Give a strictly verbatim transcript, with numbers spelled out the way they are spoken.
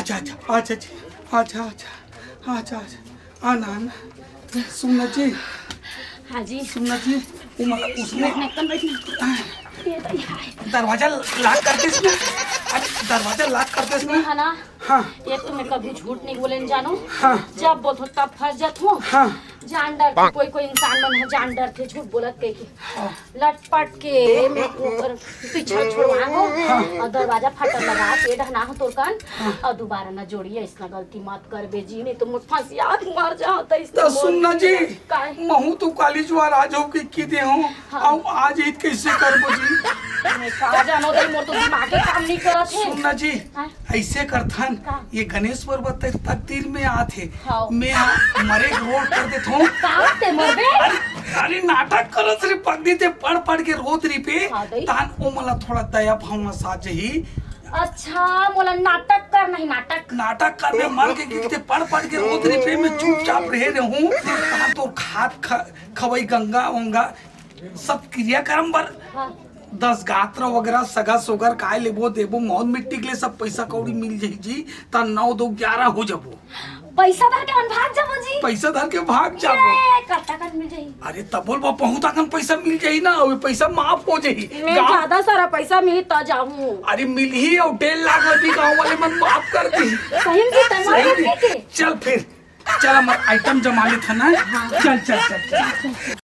अच्छा, अच्छा, अच्छा जी, अच्छा, अच्छा, अच्छा, अच्छा, आ ना, आ ना। सुमना जी, हाँ जी। सुमना जी, वो मतलब उसने बैठ ना, एकदम बैठ ना। ये तो यहाँ है। दरवाजा लॉक कर देस ना। अरे, दरवाजा लॉक कर देस ना। है ना? हाँ। ये तो मैं कभी झूठ नहीं बोले जानो। हाँ। जब बोलथों तब फंस जाथों। हाँ। जान डरथे, कोई कोई इंसान मन ह जान डरथे झूठ बोलत कहिके। हाँ। लटपट के मैं ओकर पीछा छोड़वा हो। हाँ। और दरवाजा फाटक लगा के डहना हो तोर कन। हाँ। और दोबारा ना जोड़िए, ऐसना गलती मत करबे जी, नहीं तो मोर फंसिया के मर जाओ तो इसने तो बोल सुमना जी, दिया। काहे? महू तो काली जुआर आज हो के की दे हो। हाँ। अब आज ईद कैसे करबो जी? मैं का जानो दई, मोर तो दिमागे काम नहीं करत हे। सुमना जी, हाँ? ऐसे करथन, का? ये गणेश पर्वत तक तकदीर में आत हे। हाँ। मैं हा मरे के रोल कर देथों। का ते मरबे? अरे, अरे नाटक करत रे पगली, ते पढ़ पढ़ के रोत रहिबे, हाँ, दई। तान ओ मला थोड़ा दया भावना सा जही। अच्छा, मोला नाटक करना ही नाटक। नाटक करना मन के कि ते पढ़ पढ़ के रोत रहिबे, मैं चुपचाप रहे रहूं, तान तोर खात ख-, खवई गंगा ओंगा सब क्रियाक्रम बर हाँ। दस गात्र वगैरह सगा सोगर काय लेबो देबो, मौन मिट्टी के लिए सब पैसा कौड़ी मिल जाही जी, त नौ दो ग्यारह हो जाबो। पैसा धर के हम भाग जाबो जी। पैसा धर के भाग जाबो। ये कत्ता कन मिल जाही? अरे तब बोल बा, बहुत अकन पैसा मिल जाही ना, वो पैसा माफ हो जाही। मैं गाँव ज्यादा सारा पैसा मिली त जाऊँ। अरे मिलही, और डेढ़ लाख रुपये गाँव वाले मन माफ कर दी। सही में जी, तैयार सही है में। ठीक है। चल फिर, चल हमार आइटम जमा लेथन ना। चल, चल, चल, चल।